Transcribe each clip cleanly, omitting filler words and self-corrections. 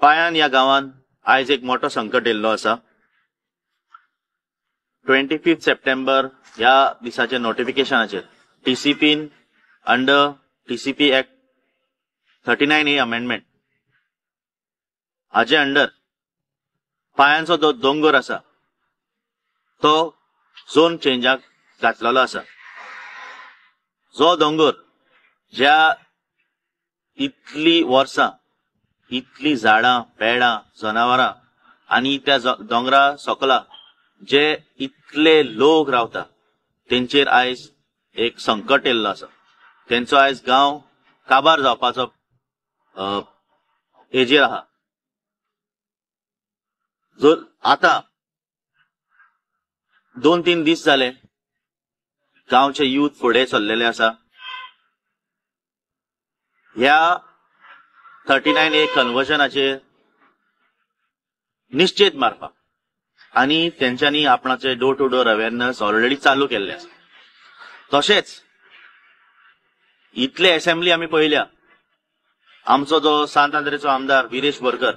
पायान ह्या गांवान आयज एक मोठो संकट येयल्लो आसा. 25 सप्टेंबर ह्या दिसाच्या नोटिफिकेशनाचेर टीसीपीन under TCP act 39A amendment हाजे अंडर पायांचो जो दोंगर आसा तो झोन चेंजाक घातलेलो आसा. जो दोंगर ज्या इतली वर्सां इतली झाडां पेडां जनावरां आनी त्या दोंगरा सकला जे इतले लोक रावता तेंचेर आयज एक संकट येयल्लो आसा. तेंचो आयज गांव काबार जावपाचो हेजेर आहा. जर आतां 2-3 दीस जाले गांवचे यूथ फुडें सरलेले आसा. ह्या 39A कन्वर्जनाचेर निश्चेत मारपाक आनी तेंच्यांनी आपणाचे door to door awareness already चालू केल्ले आसा. तशेंच इतले असेंब्ली आमी पळयल्या, आमचो जो सांत आंद्रेचो आमदार विरेश बोरकर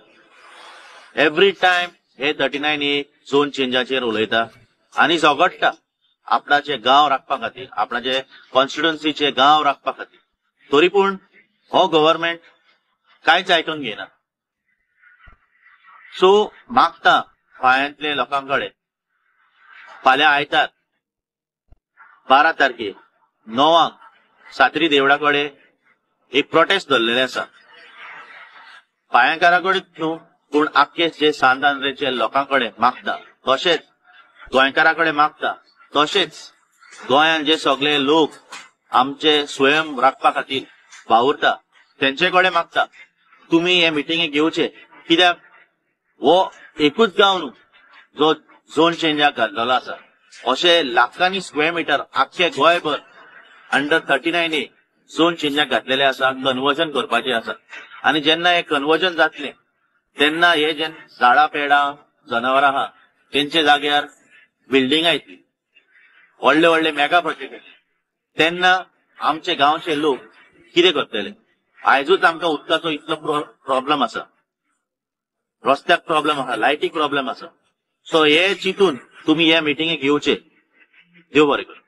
एवरी टायम हे 39A zone चेंजाचेर उलयता आनी झगडटा आपणाचे गांव राखपा खातीर, आपणाचे कॉन्स्टिट्युन्सीचे गांव राखपा खातीर. तरी पूण हो गव्हर्मेंट कांयच आयकून घेयना. सो मागता पायांतले लोकां कडेन फाल्यां आयतार 12 तारखेर 9 सातरी देवळा कडेन एक प्रोटेस्ट धरलेले आसा. पायांकारा कडेन न्हू पूण आख्खे जे सांत आंद्रेचे लोकां कडेन मागता, तशेंच गोंयकारा कडेन मागता, तशेंच गोंयांत जे सगळे लोक आमचे स्वयं राखपा खातीर वावुरता तेंचे कडेन मागता तुमी हे मिटिंगेक घेवचे. कित्याक हो एकूच गांव न्हू जो झोन चेंजाक घातलेलो आसा. अशे लाखांनी स्क्वेअर मिटर आख्खे गोंयभर अंडर 39A zone चेंजाक घातलेले आसा, कन्वर्जन करपाचे आसा. आनी जेन्ना हे कन्वर्जन जातले तेन्ना हे जे झाडां पेडां जनावरां आहा तेंच्या जाग्यार बिल्डिंगां येतली, व्हडले व्हडले मेगा प्रोजेक्ट येतले. तेन्ना आमचे गांवचे लोक कितें करतले? आयजूच आमकां उदकाचो इतलो प्रॉब्लम आसा, रस्त्याक प्रॉब्लम आसा, लायटीक प्रॉब्लम आसा. सो हे चिंतून तुमी हे मिटिंगेक येवचे. देव बरें करूं.